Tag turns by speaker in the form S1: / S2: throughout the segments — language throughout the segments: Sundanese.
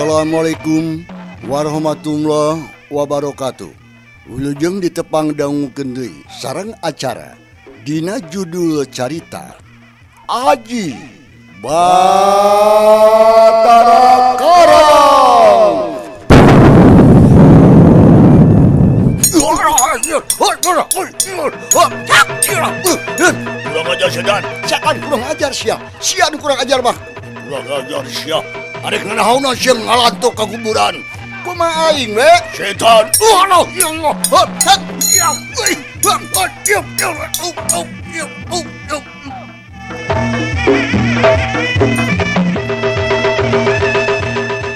S1: Assalamualaikum warahmatullahi wabarakatuh. Wilujeng ditepang dangukeun deui sareng acara dina judul carita Aji Batara Karang. Kurang ajar sedan. Siakan kurang ajar sia. Sia nu kurang ajar mah. Kurang ajar sia. Arek nanahauna sia ngalantok ka kuburan. Kumaha aing we? Setan. Allah ya Allah. Ya.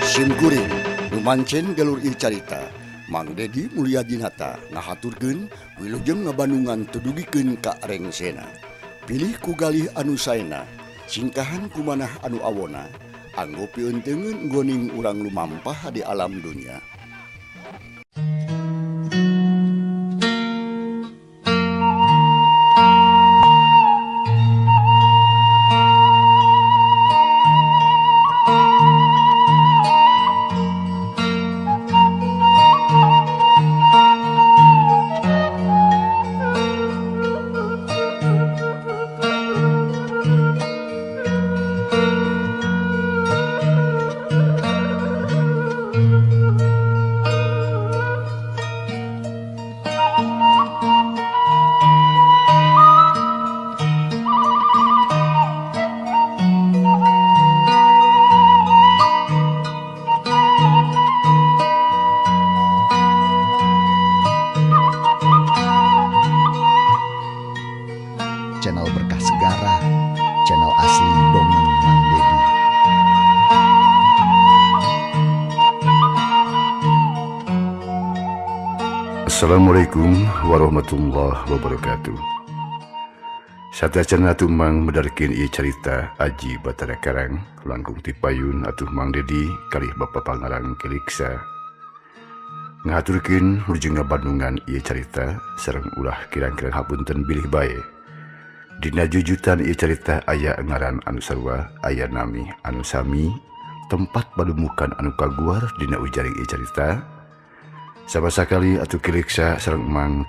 S1: Sim kuring nu mancen galur ieu carita. Mang Dedi Mulyadinata ngahaturkeun wilujeng ngabandungan tudugikeun ka rengsena. Pilih ku galih anu saena, singkahan ku manah anu awona, anggo pieunteuneun goning urang lumampah di alam dunya.
S2: Channel Berkah Segara, channel asli Dongeng Mang Dedi.
S3: Assalamualaikum warahmatullahi wabarakatuh. Sateuacanna atuh Mang medarkeun ieu carita Aji Batara Karang langkung ti payun atuh Mang Dedi kalih Bapa Pangarang Kiliksa. Ngahaturkeun wilujeng ngabandungan ieu carita sareng ulah kirang-kirang hapunten bilih bae. Dina jujutan ieu carita aya ngaran anu sarua, aya nami anu sami, tempat padumukan anu kaguar dina ujaring ieu carita. Sabasakali atuh Kiliksa sareng Mang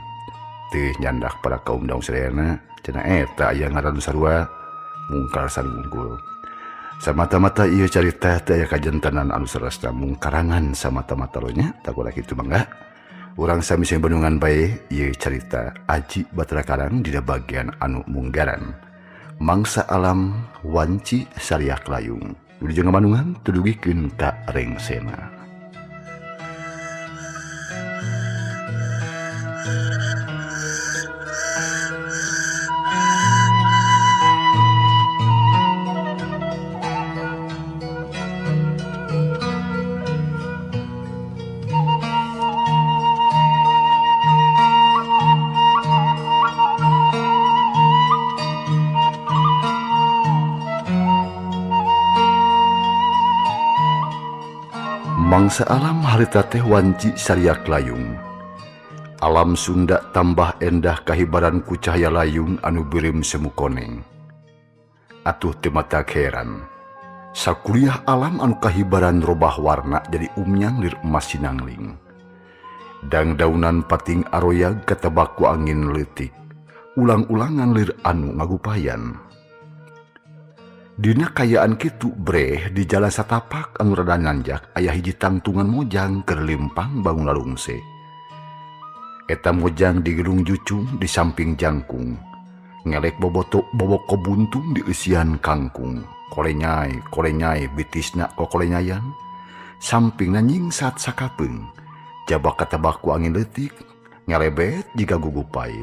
S3: teu nyandak para kaum daung sadayana cenah eta aya ngaran anu sarua mungkar sanggungkul. Samata-mata ieu carita teu aya kajentanan anu sarasna mungkarangan samata-mata nya takola kitu mangga. Urang sami sing bendungan bae ieu carita Aji Batara Karang dina bagian anu munggaran. Mangsa alam wanci sariak layung. Wilujeng ngabandungan tudugikeun ka rengsena. Mangsa alam harita teh wanci sariak layung. Alam Sunda tambah endah kahibaran ku cahaya layung anu beureum semu koneng. Atuh teu matak heran. Sakuliah alam anu kahibaran robah warna jadi umyang lir emas sinangling. Dangdaunan pating aroyag katebak ku angin leutik. Ulang-ulangan lir anu ngagupayan. Dina kayaan kitu breh di jalan satapak anu rada nanjak aya hiji tangtungan mojang keur limpang bangun lalungse. Eta mojang digelung jucung di samping jangkung. Ngelek boboto boboko buntung di eusian kangkung. Kolenyai, kolenyai bitisna kokolenyayan. Sampingna nyingsat sakapeung. Jabak katebak ku angin leutik, ngelebet jiga gugupai.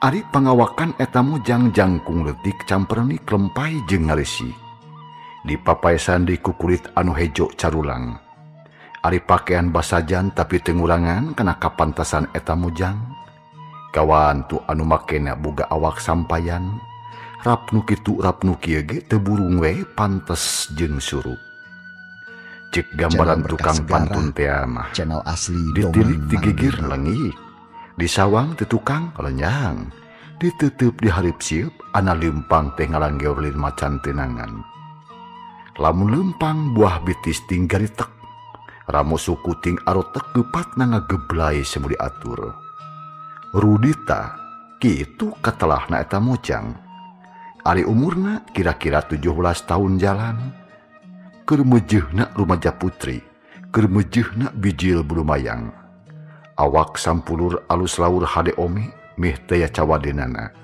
S3: Ari pangawakan eta mojang jangkung leutik camperni klempai jeung ngareusi. Dipapaesan di kukulit anu hejo carulang. Ari pakaian basajan tapi teu ngurangan kana kapantasan eta mojang. Kawan tu anu makena boga awak sampayan. Rap nu kitu rap nu kieu ge teu burung we pantes jeung surup. Cek gambaran
S2: Channel Berkah
S3: tukang
S2: Segara,
S3: pantun tea mah.
S2: Channel asli
S3: Ditilik
S2: Dongeng
S3: ti
S2: Mang
S3: gigir
S2: Dedi.
S3: lengik. Disawang ti tukang lenyang. Ditutup di hareup sieup ana leumpang teh ngalanggeor lir macan tenangan. Lamun lempang buah bitis ting garitek. Ramo suku ting arotek gepatna ngageblay semu diatur. Rudita kitu katelahna eta mojang. Ari umurna kira-kira 17 tahun jalan. Keur meujeuhna rumaja putri, keur meujeuhna bijil bulumayang. Awak sampulur alus laur hade omi mih teh cawadenana.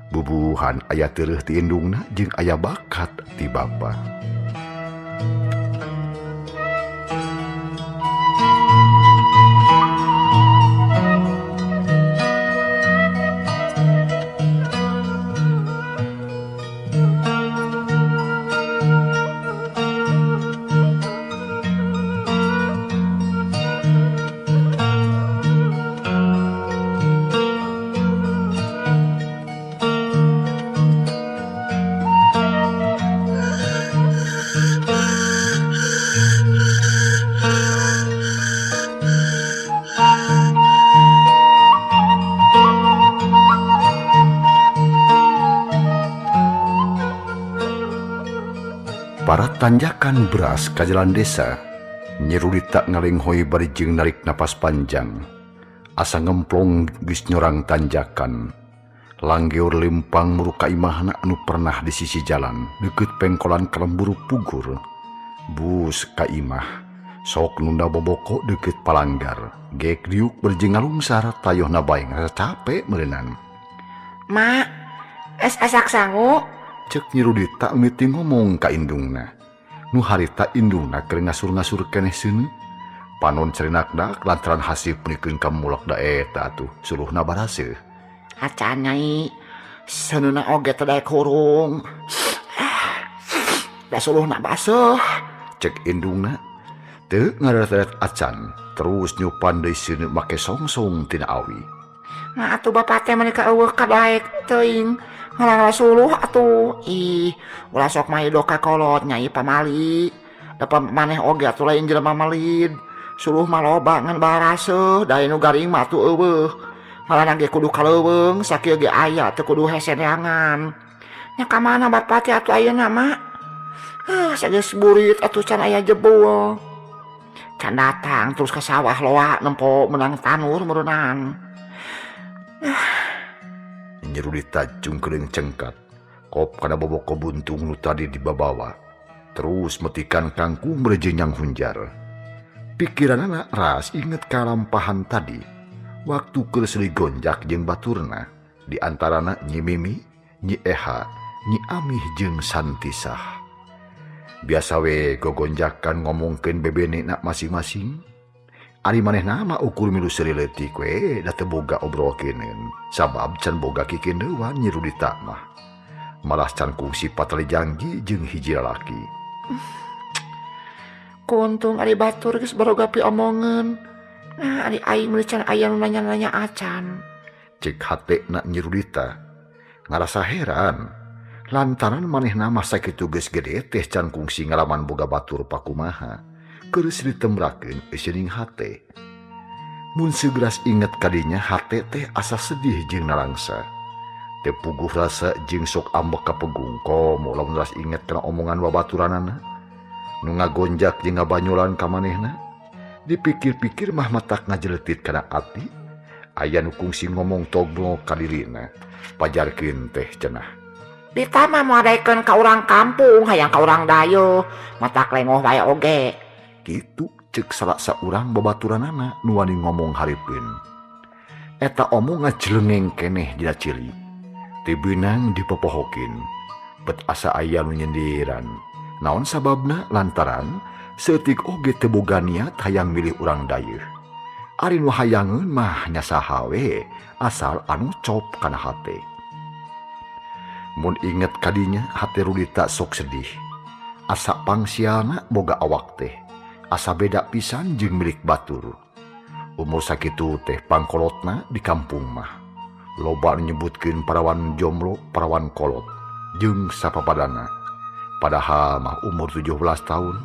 S3: Bubuhan aya tereuh ti indungna jeung aya bakat ti bapa. Para tanjakan beras ka jalan desa, Nyi Rudita ngalenghoi bari jeung narik napas panjang. Asa ngemplong geus nyorang tanjakan. Langgeur lempang muru ka imahna anu pernah di sisi jalan, deukeut pengkolan kalemburu pugur. Bus ka imah, sok nunda boboko deukeut palanggar. Gek diuk berjeng ngalungsar tayohna bae ngarasa capek meureunnan.
S4: Ma, es asak sangu.
S3: Cek Nyi Rudita mimiti ngomong ka indungna. Nu harita indungna keur ngasur-ngasur keneh seuneu. Panon cerinakdak lantaran hasib meunikeun ka mulak da eta atuh suluhna baraseuh.
S4: Acan nyai, seuneuna oge teh daek hurung. Da suluhna baseuh.
S3: Cek indungna teu ngareret-eret acan, terus nyupan deui seuneu make songsong tina awi.
S4: Nah atuh bapak teh meuni ka eueuh ka daek teuing. Ngalang suluh atuh. Ih, ulah sok maido ka kolot nyai pamali. Da maneh oge atuh lain jelema melid. Suluh mah loba ngan baraseuh, da nu garing mah atuh eueuh. Malah ge kudu kaleuweung, sakieu ge aya teu kudu hese neangan. Nya ka mana bapak teh atuh ayeuna mah? Heuh, sageus burit atuh can aya jebul. Can datang terus ka sawah loa nempo menang tanur meureunang.
S3: Nyi Rudita jungkeureung cengkat, kop kana boboko buntung nu tadi dibabawa. Terus metikan kangkung berjenyang hunjar. Pikiranana ras inget kalampahan tadi. Waktu keur seuli gonjak jeung baturna, di antarana Nyi Mimi, Nyi Eha, Nyi Amih jeung Santisah. Biasa we gogonjakan ngomongkeun bebenena masing-masing. Ari manehna mah ukur milu seuri leutik we da teu boga obrolkeuneun. Sabab can boga kikindeuan Nyi Rudita mah. Malah can kungsi patali janji jeung hiji lalaki.
S4: Kuntung ari batur geus baroga piomongeun. Nah ari aing meuli can aya nu nanya-nanya acan.
S3: Cek hatena Nyi Rudita ngarasa heran lantaran manehna mah sakitu geus gede teh can kungsi ngalaman boga batur pakumaha. Keus ditembrakeun eusieuning hate. Mun segeras inget kadinya hate teh asa sedih jeung nalangsa. Teu puguh rasa jeung sok ambek ka pegung komo lamun ras inget kana omongan babaturanana. Nu ngagonjak jeung ngabanyolan ka manehna. Dipikir-pikir mah matak ngajeletit kana ati. Aya nu kungsi ngomong togblok ka dirina. Pajarkeun teh cenah.
S4: Ditama moadaekeun ka urang kampung hayang ka urang dayeuh, matak lengoh wae oge.
S3: Kitu cek salah saurang babaturanana nu wani ngomong hareupeun. Eta omong ngajelengeng keneh dina cili. Teu beunang dipopohokeun. Bet asa aya nu nyindiran. Naon sababna lantaran seutik oge teu boga niat hayang milih urang dayeuh. Ari nu hayangeun mah nya saha we asal anu cop kana hate. Mun inget kadinya hate Rudita sok sedih. Asa pangsialna boga awak teh. Asa beda pisan jeung milik batur. Umur sakitu teh pangkolotna di kampung mah. Loba nyebutkeun parawan jomblo, parawan kolot, jeung sapapadana. Padahal mah umur 17 tahun,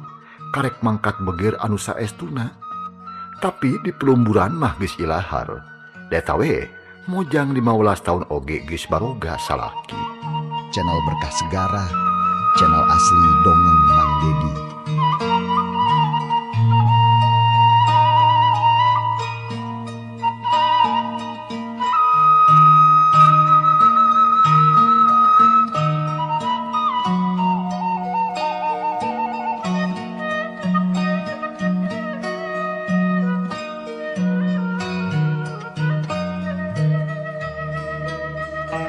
S3: karek mangkat beger anu saestuna. Tapi di pelumburan mah geus ilahar. Eta we, mojang 15 tahun oge geus baroga salaki.
S2: Channel Berkah Segara, channel asli dongeng Mang Dedi.
S4: Nyai,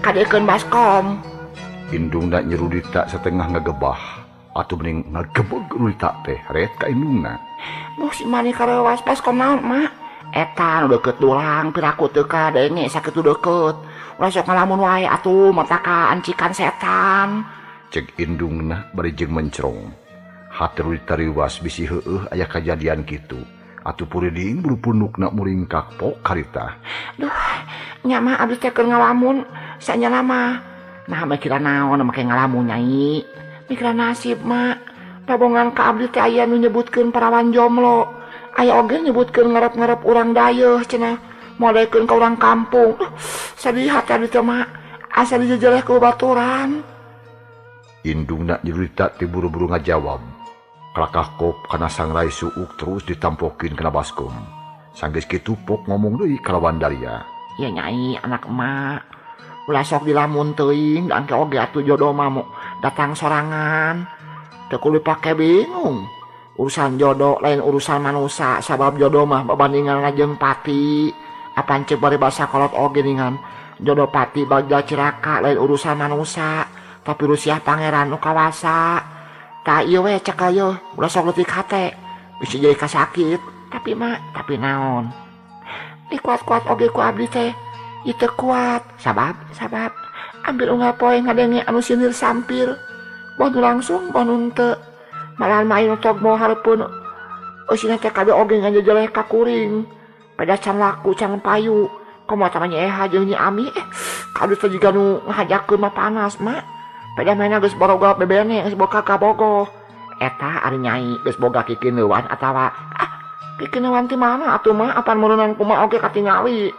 S4: kadekeun baskom.
S3: Indungna Nyi Rudita satengah ngagebah atuh mending ngagebeg Rudita teh ret ka indungna.
S4: Duh si mani karewas baskom naon mak? Eta nu deukeut dulang piraku teu kadenge sakitu deukeut. Ulah sok ngalamun wae atuh mata ka ancikan setan.
S3: Cek indungna bari jeung mencrong. Hate Rudita riwas bisi heueuh aya kajadian kitu. Atuh puriding bulu pundukna muringkak pok karita.
S4: Duh, nya mah abdi teh keur ngalamun sanyana mah. Nah mikiran naon make ngalamun nyai. Mikiran nasib mak. Dabongan ka abdi teh aya nu nyebutkeun parawan jomblo. Aya oge nyebutkeun ngarep-ngarep urang dayeuh cenah. Modekeun ka urang kampung. Duh, sedih hati abdi teh mak. Asa dijejeleh ku baturan.
S3: Indungna Nyi Rudita teh buru-buru ngajawab. Kalakah kop kana sangrai suuk terus ditampokin kana baskom. Sanggeus kitu pok ngomong deui kalawan daria.
S4: Ya nyai anak emak. Ulah sok dilamun teuing da engke oge atuh jodoh mah mu datang sorangan. Teu kudu dipake bingung. Urusan jodoh lain urusan manusa sabab jodoh mah babandingan jeung pati. Apan ceuk bari basa kolot oge ningan. Jodoh pati bagja ciraka lain urusan manusa, tapi rusiah pangeran nu kawasa. Tah ieu we cekel yeuh, ulah sok leutik hate. Bisa jadi kasakit, tapi mak, tapi naon. Dikuat-kuat oge ku abdi teh. Ieu teu kuat, sabab ambil unggal poe ngadenge anu sinir sampir. Boh nu langsung, boh nu henteu. Malahan mah anu tog moal hareupeun eusina teh kabeh oge ngajejeleh ka kuring. Pada can laku can payu. Komo tah Nyi Eha jeung Nyi Ami ka abdi teh jiga nu ngahajakeun mah panas mak. Pada mainna geus baroga bebene geus boga kabogoh. Eta ari nyai geus boga kikineuan atawa kikineuan ti mana atuh mah apan meureunang kumaha oge katingali.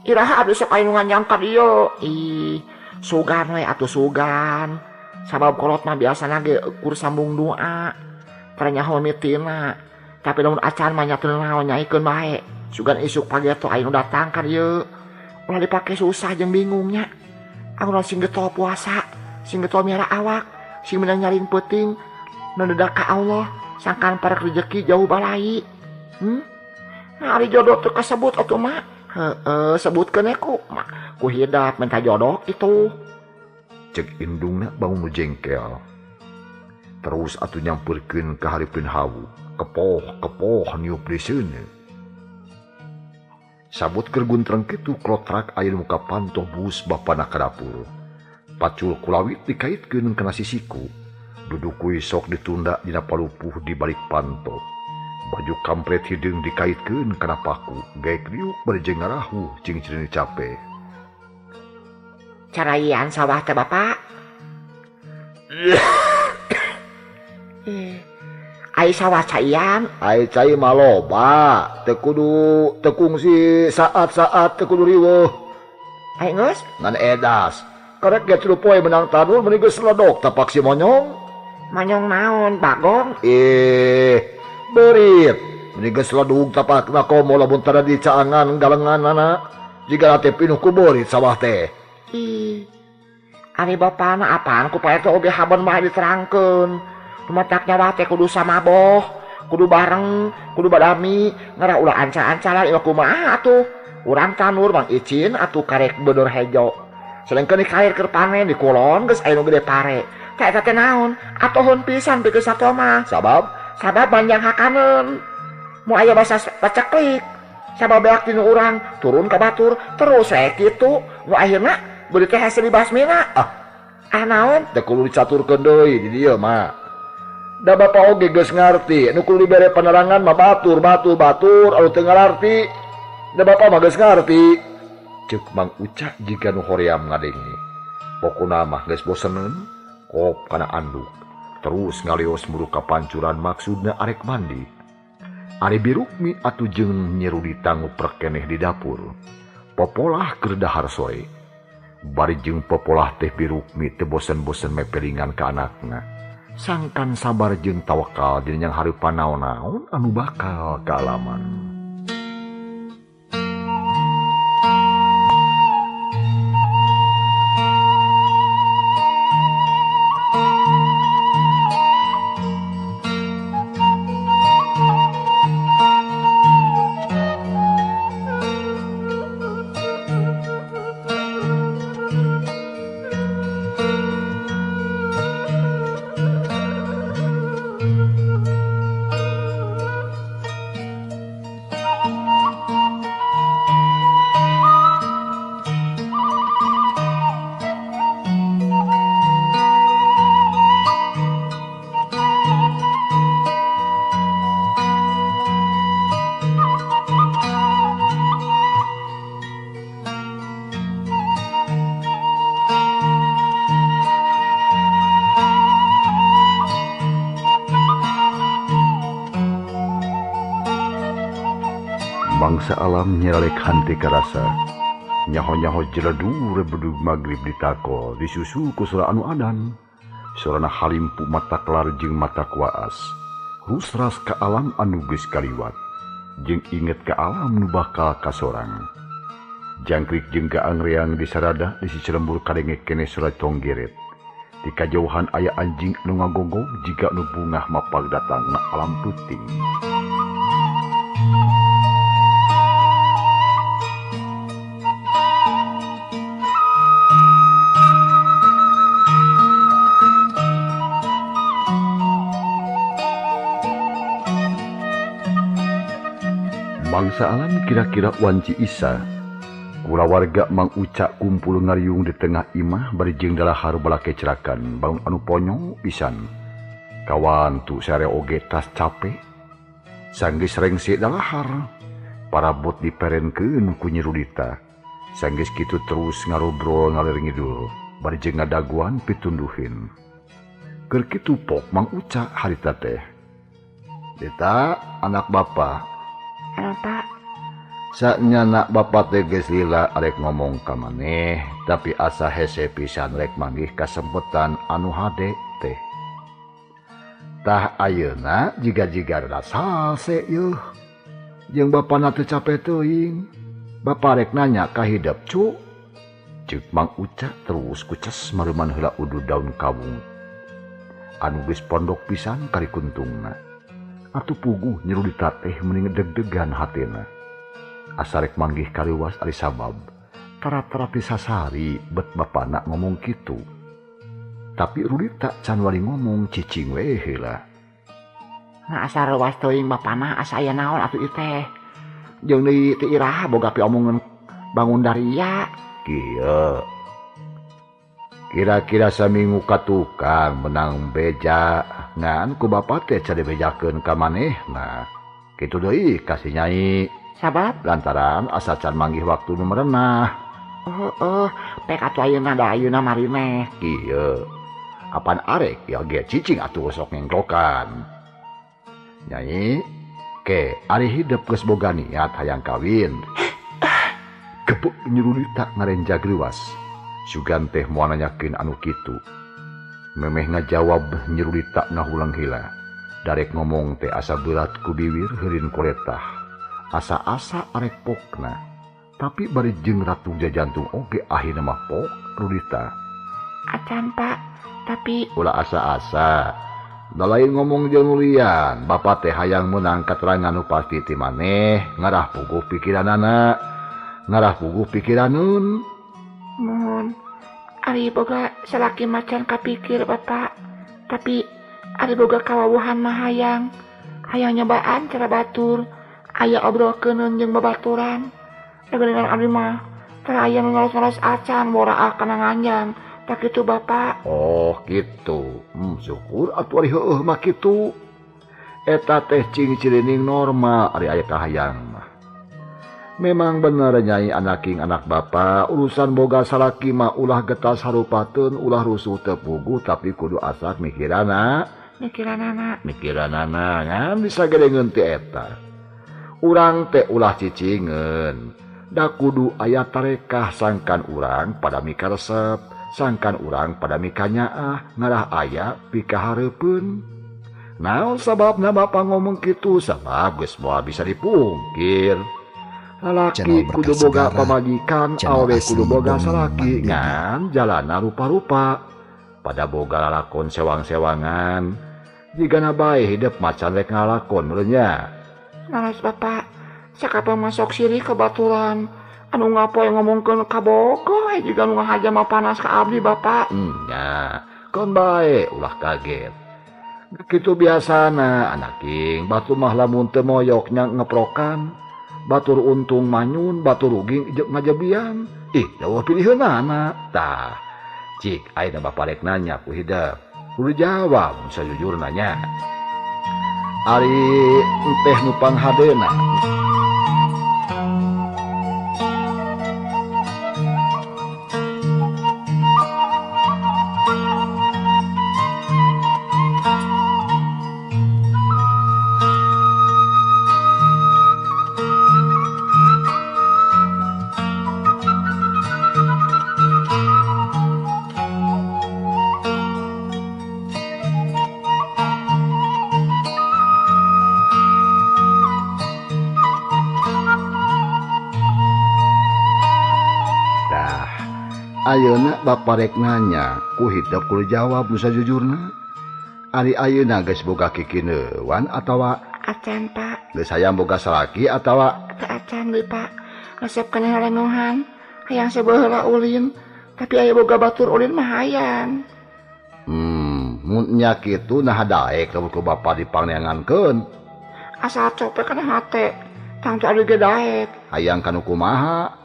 S4: Iraha abdi sok aya nu nganjang ka dieu. Ih, sugan we atuh sugan. Sabab kolot mah biasana ge ukur sambung doa. Tara nyaho mitina. Tapi lamun acan mah nya teu naon nyaikeun bae. Sugan isuk pageto aya nu datang ka dieu. Ulah dipake susah jeung bingungnya. Anu sing getol puasa, sing getol miara awak, sing menang nyaring peuting, nu dedak ka Allah, sangkan parek rejeki jauh balai. Nah, ari jodoh teu kasebut atuh mah. Heeh, sebutkeun we ku mak, ku hidap minta jodoh itu.
S3: Cek indungna bangun nu jengkel. Terus atuh nyampeurkeun ka hareupeun hawu, kepoh-kepoh niup di seuneu. Sabut keur guntreng kitu klotrak aya di muka panto bus bapana ka dapur. Pacul kulawit dikaitkeun kana sisiku. Duduk kuy sok ditunda dina palupuh di balik panto. Baju kampret hideung dikaitkeun kana paku, gaek riuk bari jeung ngarahuh jeung cireuni cape.
S4: Caraian sawah teh Bapak. Ai sawah caian,
S3: ai cai mah loba, teu kudu teu kungsi saat-saat teu kudu riweuh.
S4: Ai geus
S3: ngan edas. Karek ge tilu poe menang tanur meuni geus ledok tapak si monyong.
S4: Monyong naon, bagong?
S3: Beurit. Meuni geus ledug tapakna komo lamun tara dicaangan galenganana. Jiga teh pinuh ku beurit sawah teh.
S4: Ih. Ari bapana apaan ku Pak RT oge haben mah diterangkeun. Tumatak nyawa teh kudu samaboh, kudu bareng, kudu badami, ngarah ulah ancal-ancalan ieu kumaha atuh. Urang tanur Mang Icin atuh karek beuneur hejo. Selengkeun dikair keur panen di kulon geus aya nu gede pare. Tah eta teh naon? Atohun pisan pikeun sato mah.
S3: Sabab?
S4: Sabab manjang hakaneun. Mu aya basa paceklik. Sabab beak tinu urang turun ka batur terus we kitu. Nu akhirna beuli teh hese dibasmina. Ah naon?
S3: Teh kudu dicaturkeun deui di dieu mah. Da bapa oge geus ngarti, nu kudu dibere penerangan mah batur batur batur anu teu ngarti. Da bapa mah geus ngarti. Ceuk Mang Uca jiga nu hoream ngadenge. Pokona mah geus boseneun, kop kana anduk. Terus ngalios muru ka pancuran maksudna arek mandi. Ari Birukmi atuh jeung Nyi Rudita nguprek keneh di dapur. Popolah keur dahar sore. Bari jeung popolah teh Birukmi teu bosen-bosen mepelingan ka anakna. Sangkan sabar jeung tawakal dina yang hareupan naon-naon anu bakal kaalaman. Mangsa alam nyeralek hante karasa. Nyaho-nyaho jeledur bedug magrib ditakol disusu ku sora anu adan. Sorana halimpu mata kelar jeung mata kuaas. Rusras ka alam anu geus kaliwat. Jeung inget ka alam nu bakal kasorang. Jangkrik jeung gaangreang di sarada di sisi lembur kadenge keneh sora tonggeret. Di kajauhan aya anjing anu ngagonggong jiga nu bungah mapag datang na alam peuting. Mangsa alam kira-kira wanci isa. Kulawarga Mang Uca kumpul ngariung di tengah imah bari jeung dalahar balake cerakan bangun anu ponyo pisan. Kawan tu sare oge tas cape. Sanggeus rengse dalahar. Parabot diperenkeun ku Nyi Rudita. Sanggeus kitu terus ngarobrol ngalir ngidul bari jeung ngadaguan pitunduhin. Keur kitu pok Mang Uca harita teh. Eta anak bapa.
S4: Anak
S3: Saknya nak bapak teh geus lila arek ngomong ka maneh, tapi asa hese pisan rek manggih kasempetan anu hade teh. Tah ayeuna jiga-jiga rada salse yeuh. Jeung bapana teu cape teuing. Bapa rek nanya ka hidep cu. Ceuk Mang Uca terus kuces mareuman heula udud daun kawung. Anu geus pondok pisan kari kuntungna. Atuh puguh Nyi Rudita teh meuning deg-degan hatena. Asarek manggih kaliwas ari sabab tara-tara sasari bet bapana ngomong kitu. Tapi Rudita can wali ngomong cicing we heula.
S4: Nah asa rewas teuing bapana asa aya naon atuh ieu teh. Jeung deui teu iraha boga piomongeun bangun daria.
S3: Kieu. Kira-kira saminggu ka tukang menang beja ngan ku bapa teh can dibejakeun ka manehna. Kitu deui ka si Nyai.
S4: Sabab
S3: lantaran asa can manggih waktu nu merenah.
S4: Oh, pek atuh ayeuna da ayeuna marineh.
S3: Kieu. Apan arek ya ge cicing atuh sok ngengklokan. Nyai, ke ari hidep geus boga niat hayang kawin. Gepuk Nyi Rudita ngarenja greuwas. Sugan teh moal nanyakeun anu kitu. Memeh ngajawab Nyi Rudita ngahulang heula. Darek ngomong teh asa berat ku biwir heurin koletah. Asa-asa arek pokna. Tapi bari jeung ratu jajantung oge akhirna mah pok Rudita.
S4: Acan Pak, tapi
S3: ulah asa-asa. Da lain ngomong jeung nulian, bapa teh hayang meunang katerangan nu pasti ti maneh, ngarah puguh pikiranana. Ngarah puguh pikiraneun.
S4: Mohon, ari boga salaki macan kapikir Bapak. Tapi ari boga kawawuhan mah hayang. Hayang nyobaan cara batur. Aya obrolkeun jeung babaturan. Dengan abdi mah tara aya nu ngaros-ngaros acan boraah kana nganjang. Tak kitu Bapak.
S3: Oh gitu. Syukur atuh ari heueuh mah kitu. Eta teh cing cirining normal ari aya kahayang mah. Memang bener Nyai anaking anak bapa urusan boga salaki mah ulah getas harupateun ulah rusuh teu puguh tapi kudu asak mikiranana.
S4: Mikiranana.
S3: Mikiranana ngan bisa gedengeun ti eta. Urang teh ulah cicingeun. Da kudu aya tarekah sangkan urang pada mikaresep, sangkan urang pada mikanyaah ngarah aya pikahareupeun. Naon sababna bapa ngomong kitu? Sabab geus moal bisa dipungkir. Lalaki kudu boga pamajikan, awewe kudu boga salaki, ngan jalana rupa-rupa. Pada boga lalakon sewang-sewangan. Jigana bae hidep macan rek ngalakon meureun nya.
S4: Naras Bapak, sakapa masuk siri ke baturan. Anu ngapoe ngomongkeun ka bogoh jiga nu ngahaja mah panas ka abdi Bapak.
S3: Nya, kon bae ulah kaget. Kitu biasana anaking, batu mah lamun teu moyok nya ngeprokan. Batur untung manyun, batur rugi ngajebian. Ih, jauh pilihanana. Tah, cik ayeuna Bapak rek nanya ku hidep. Kudu jawab sajujurna nya. Ari teh nu panghadena. Ayeuna bapa rek nanya, ku hitep kudu jawab nu sajujurna. Ari ayeuna geus boga kikineuan atawa
S4: acan, Pak?
S3: Geus hayang boga salaki atawa
S4: teu acan deui, Pak. Resep kana lengohan, hayang sabeheula ulin, tapi aya boga batur ulin mah hayang.
S3: Mun nya kitu naha daek lamun ku bapa dipangneangankeun.
S4: Asal copek kana hate, tangtu abdi ge daek.
S3: Hayang kanu kumaha?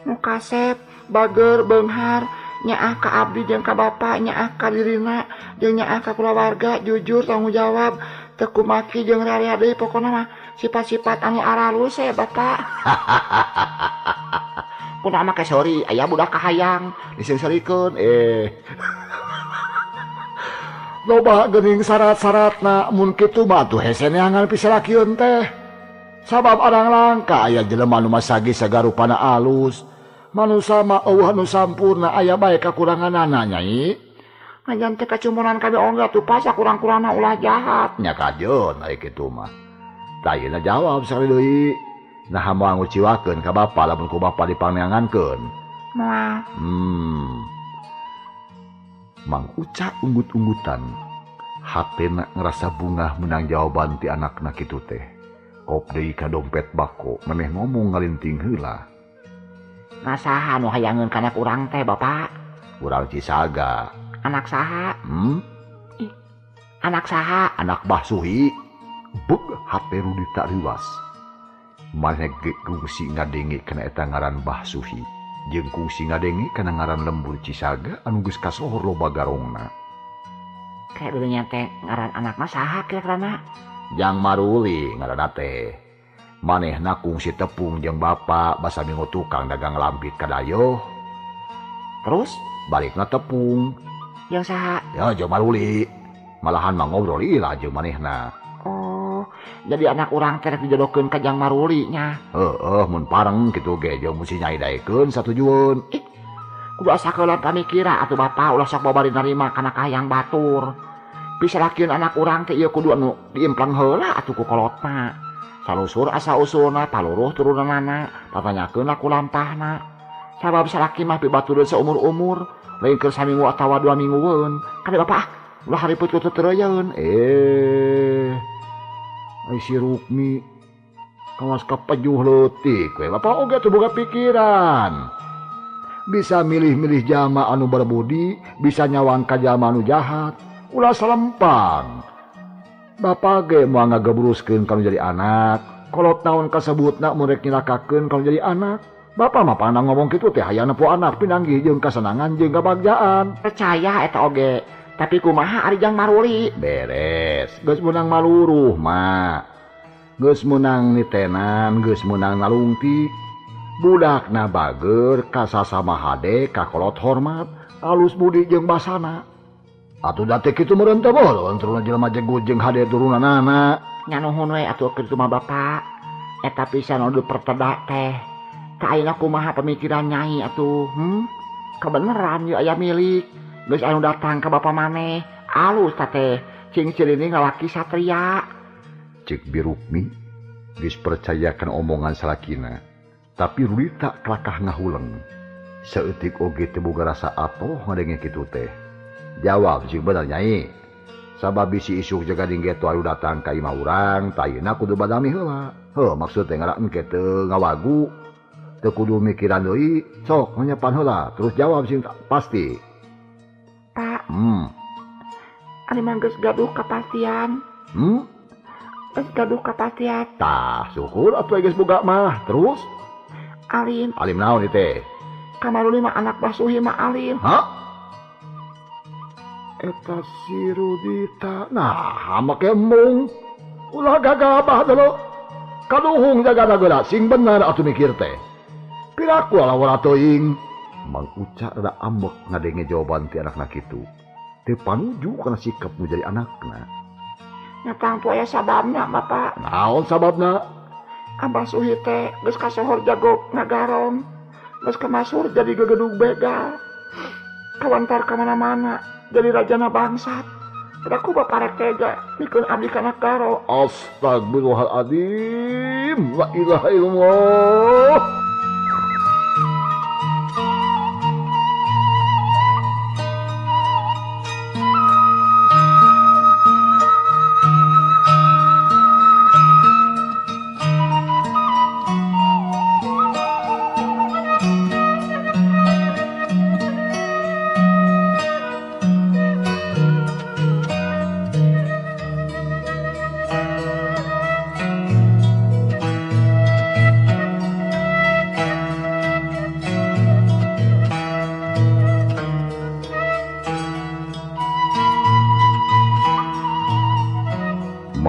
S4: Nu kasep, bager, beunghar, nyaah ka abdi jeung ka bapa, nyaah ka dirina, jeung nyaah ka kulawarga, jujur, tanggung jawab, teu kumaki jeung rarea deui, pokona mah sifat-sifat anu aralus we, Bapak.
S3: Kunaon make seuri, aya budak kahayang diseuri-seurikeun. Loba geuning syarat-syaratna, mun kitu mah atuh hese neangan pisalakieun teh. Sabab arang langka aya jelema nu masagi sagarupana alus. Manusa mah eueuh nu sampurna, aya bae kakuranganana, Nyai.
S4: Najan teh kacumuran kami oge atuh pas kurang-kurangna ulah jahat.
S3: Nya kajeun aya kitu mah. Tah ayeuna jawab sakali deui. Naha moal nguciwakeun ka bapa lamun ku bapa dipangneangankeun?
S4: Moal.
S3: Mang Uca unggut-unggutan. Hatena ngerasa bungah menang jawaban ti anakna kitu teh. Kop deui ka dompet bako, memeh ngomong ngalinting heula.
S4: Nah saha nu hayangeun ka anak urang teh, Bapak?
S3: Urang Cisaga.
S4: Anak saha? Ih, anak saha?
S3: Anak Bah Suhi. Beg hate Rudita riwas. Maneh ge kungsi ngadenge kana eta ngaran Bah Suhi. Jeung kungsi ngadenge kana ngaran lembur Cisaga anu geus kasohor loba garongna.
S4: Kayak dulunya teh ngaran anakna saha kira-kirana?
S3: Jang Maruli ngaranna teh. Manehna kungsi tepung jeung bapa basa minggu tukang dagang lampit ka dayoh.
S4: Terus
S3: balikna tepung.
S4: Jeung saha?
S3: Ya jeung Maruli. Malahan mah ngobrol ilah jeung manehna.
S4: Oh, jadi anak urang teh rek dijodohkeun ka Jang Maruli nya.
S3: Heeh, mun pareng kitu ge jeung mesti nyai daekeun satujueun.
S4: Ih, kudu asa keulan pamikira atuh bapa, ulah sok babari narima kana kahayang batur. Pisalakieun anak urang teh ieu kudu anu diimplang heula atuh ku kolotna. Salusur asa usulna, paluruh turunanana, tatanyakeun ku lampahna. Sabab salaki mah pibatureun saumur-umur, lain keur saminggu atawa 2 minggueun. Kade bapak, ulah hariput ku teu-teureun.
S3: Ai si Rukmi kawas kapejuh leutik we. Bapak oge teu boga pikiran. Bisa milih-milih jalma anu berbudi, bisa nyawang ka jalma anu jahat. Ulah salempang. Bapak ge moal ngagebruskeun kana jadi anak. Kolot naon kasebutna mun rek nyilakakeun kana jadi anak. Bapak mah pandang ngomong kitu teh hayang nempo anak pinanggih jeung kasenangan jeung kabagjaan.
S4: Percaya eta oge. Tapi kumaha ari Jang Maruli?
S3: Beres, geus meunang maluruh mah. Geus meunang nitenan, geus meunang nalungtik. Budakna bager, kasasama hade, kakolot hormat, alus budi jeung basana. Atuh da teh kitu meureun teh beureun turunna jelema jegut jeung hade turunanana.
S4: Nya nuhun we atuh kitu mah Bapak. Eta pisan anu diperteda teh. Ka ayeuna kumaha pemikiran Nyai atuh? Kabeneran ieu aya milik. Geus anu datang ka bapa maneh, alus ta teh, cing cirining lalaki satria.
S3: Cek Birukmi geus percaya kana omongan salakina, tapi Rudita kelakah ngahuleng. Saeutik oge teu boga rasa atoh ngadenge kitu teh. Jawab sing bener Nyai. Sabab bisi isuk jaga dinggeto anu datang ka imah urang, tayeuna kudu badami heula. Heuh, maksud teh ngaran engke teu ngawagu. Teu kudu mikiran deui, sok nyepan heula, terus jawab sing pasti.
S4: Pak. Ari mah geus gaduh kapastian. Geus gaduh kapastian.
S3: Tah, syukur atuh geus boga mah. Terus?
S4: Alim.
S3: Alim naon ieu teh?
S4: Kamaruli mah anak Basuhi mah alim.
S3: Hah? Eta si Rudita. Nah, make embung. Ulah gagabah dulu. Kaduhung jaga geura sing bener atuh mikir teh. Piraku ala teuing. Mang Uca rada ambek ngadenge jawaban ti anakna kitu. Teu panuju kana sikap nu jadi anakna.
S4: Nya tangtu aya sababna, Bapak.
S3: Naon sababna?
S4: Abah Suhi teh geus kasohor jago ngagarong. Geus kamasur jadi gegedug begal. Kawantar ka mana-mana jadi rajana bangsat. Aku bapak rek tega mikeun abdi kana garo.
S3: Astagfirullahaladzim. La ilaha illallah.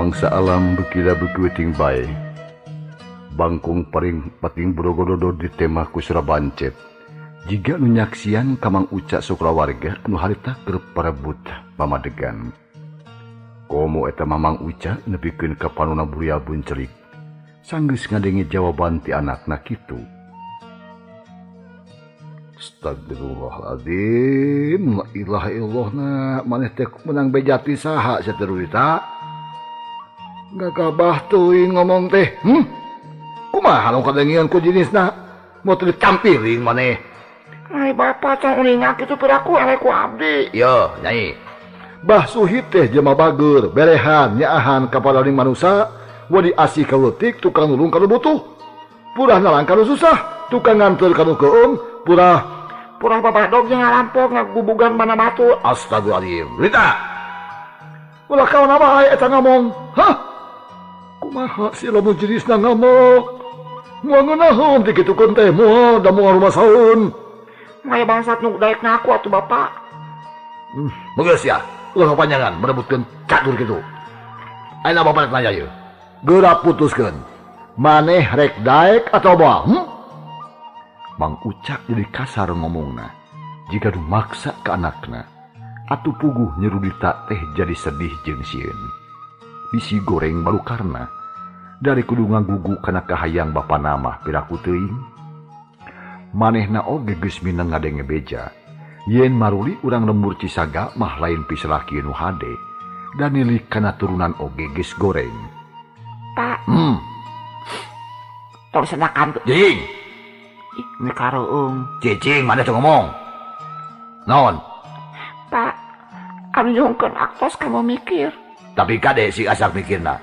S3: Mangsa alam bekila beuki bae. Bangkung paring pating brogododo ditema ku Surabancet. Jiga nu nyaksian ka Mang Uca sakulawarga anu harita keur parebut pamadegan. Komo eta Mamang Uca nepikeun ka panona burial buncelik. Sanggeus ngadenge jawaban ti anakna kitu. Astagfirullahaladzim, la ilaha illallah na maneh teh menang bejati saha sia teh Rudita? Gagabah teuing ngomong teh. Kumaha nu kadengian ku jenisna? Moal teu ditampiling maneh.
S4: Ai bapak tong uninga kitu piraku eleh ku abdi.
S3: Yo, Nyai. Bah Suhit teh jelema bageur, berehan, nyaahan ka padaling manusa, wadi asih ka leutik, tukang nulung ka nu butuh. Purah nalang ka nu susah, tukang nganteur ka nu keung, purah
S4: purah babadog jeung ngarampok ngagubugan mana batu.
S3: Astagfirullahaladzim. Rita. Ulah kawan wae eta ngomong. Hah? Kumaha si lamun jenisna ngomong? Moal ngeunaheun ti kitukeun teh moal da moal rumasaeun.
S4: Maya bangsat nu daek ngaku atuh bapak.
S3: Geus ya, ulah kapanjangan merebutkeun catur kitu. Ayeuna bapak rek nanya ieu. Geura putuskeun. Maneh rek daek atau moal? Mang Ucak jadi kasar ngomongna. Jika nu maksa ka anakna, atuh puguh Nyi Rudita teh jadi sedih jeung sieun. Bisi goreng balukarna. Dari kudu ngagugu kana kahayang bapana mah piraku teuing. Manehna oge geus mineng ngadenge beja. Yen maruli urang lembur Cisaga mah lain pisalaki nu hade. Dan nilik kana turunan oge geus goreng.
S4: Pak. Tong senakan tuh.
S3: Jing.
S4: Ih, ini kareung.
S3: Cicing mana tuh ngomong? Naon?
S4: Pak, anu nyungkeun aktos kamu mikir.
S3: Tapi kade si asak mikirna.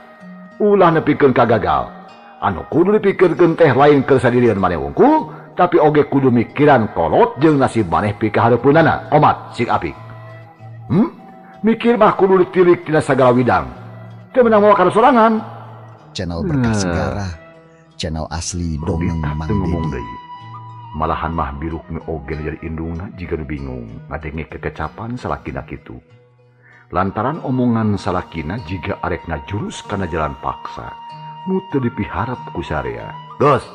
S3: Ulah nepikeun kagagal. Anu kudu dipikirkeun teh lain keur sadirian maneh wungkul, tapi oge kudu mikiran kolot jeung nasib maneh pikahareupeunana. Omat sing apik. Mikir mah kudu ditilik tina sagala widang. Teu meunang mawa kana sorangan.
S2: Channel Berkah Segara, channel asli dongeng Mang
S3: ngomong
S2: Dedi.
S3: Deui. Malahan mah biruk nu oge jadi indungna jiga nu bingung ngadenge kekecapan salakina kitu. Lantaran omongan salakina jiga arek ngajurus kana jalan paksa. Nu teu dipiharep ku sarea. Geus.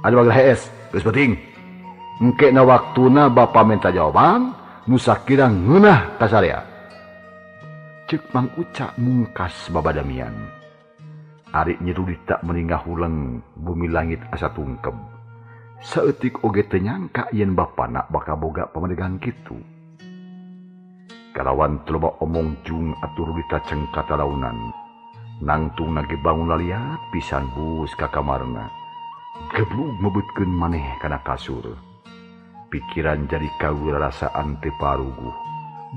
S3: Ada bagel hees, geus penting. Engke na waktuna bapa minta jawaban, nu sakira ngeunah ka sarea. Ceuk Mang Uca mungkas babadamian. Ari Nyi Rudita meni ngahuleng bumi langit asa tungkeb. Saeutik oge teu nyangka yen bapana bakal boga pamadegan kitu. Kalawan teu loba omong jung atuh Rudita cengka talaunan. Nangtung nage bangun laliat pisan bus ka kamarna. Geblug mebutkeun maneh kana kasur. Pikiran jadi kawirasaan teu paruguh.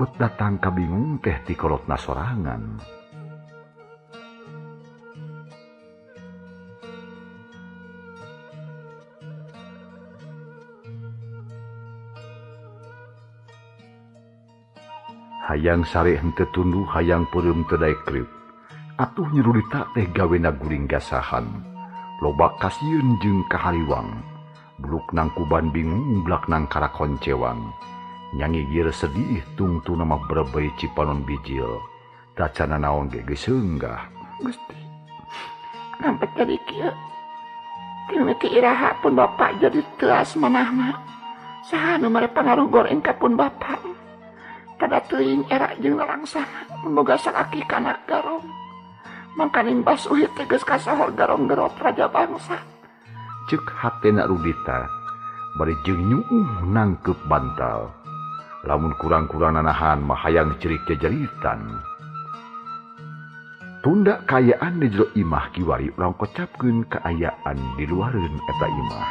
S3: Bet datang kabingung teh ti kolotna sorangan. Hayang sare henteu tunduh, hayang peureum teu daek kriuk. Atuh Nyi Rudita teh gawena guring gasahan. Loba kasieun jeung kahariwang. Buluk nangkuban bingung, blak nang karakoncewang. Nyangigir sedih tungtuna mah brebei cipanon bijil. Tacana naon ge geus seunggah.
S4: Gusti. Nampak jadi kieu. Timiti iraha pun bapak jadi teas manahna. Saha nu mere pangaruh goreng ka pun bapak. Tada teuing era jeung lalangsana mun boga salaki kana garong. Mangkaning Basuhit teh geus kasohor garong gerot raja bangsa.
S3: Ceuk hatena Rudita bari jeung nyuuh nangkeup bantal. Lamun kurang-kurang nanahan mah hayang cerik jajaritan. Tunda kaayaan di jero imah kiwari urang kocapkeun kaayaan di luareun eta imah.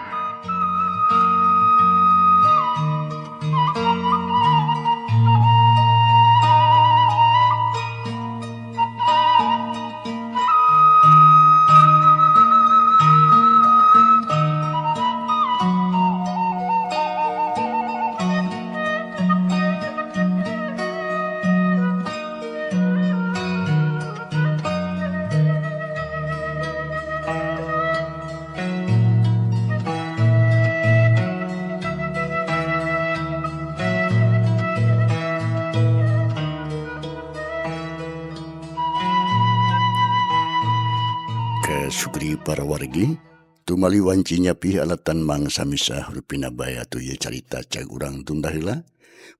S1: syukri para wargi tumali wanci nyapih alatan mangsa misa rupina bae atuh ieu carita cag urang tunda heula.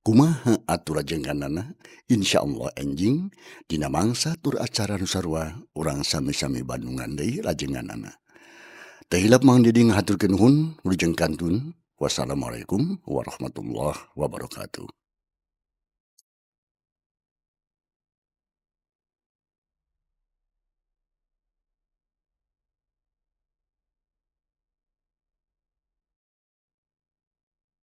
S1: Kumaha atuh rajenganana? Insyaallah enjing dina mangsa tur acara nu sarua urang sami-sami bandungan deui rajenganana. Teu hilap Mang Didi ngahaturkeun nuhun wilujeng kantun. Wassalamualaikum warahmatullahi wabarakatuh.